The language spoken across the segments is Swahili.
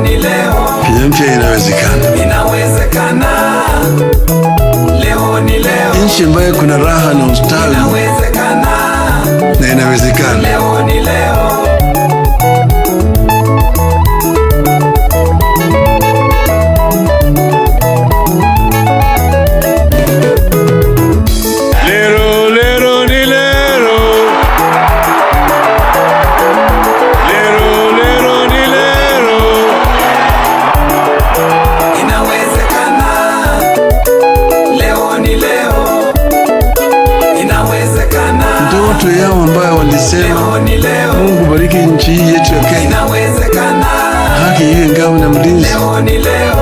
ni leo. Kenya mpya inawezekana. Inawezekana. Leo ni leo. Nchi ambayo kuna raha na ustawi Inawezekana. Na inawezekana. Leo ni leo. Lero, lero ni lero. Lero, lero ni lero. Inawezekana. Leo ni leo. Inawezekana. Ndoto yao ambayo walisema, Leo ni leo. Mungu bariki nchi hii yetu ya Kenya, Inawezekana. Haki iwe ngao na mlinzi, Leo ni leo.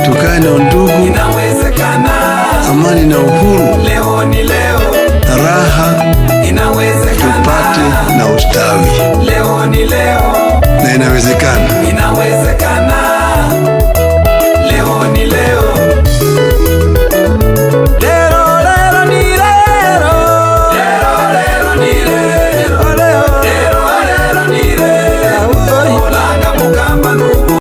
Tukae na undugu, Inawezekana. Amani na uhuru, Leo ni leo. Na raha, Inawezekana. Tupate na ustawi, Leo ni leo. Na inawezekana. Inawezekana.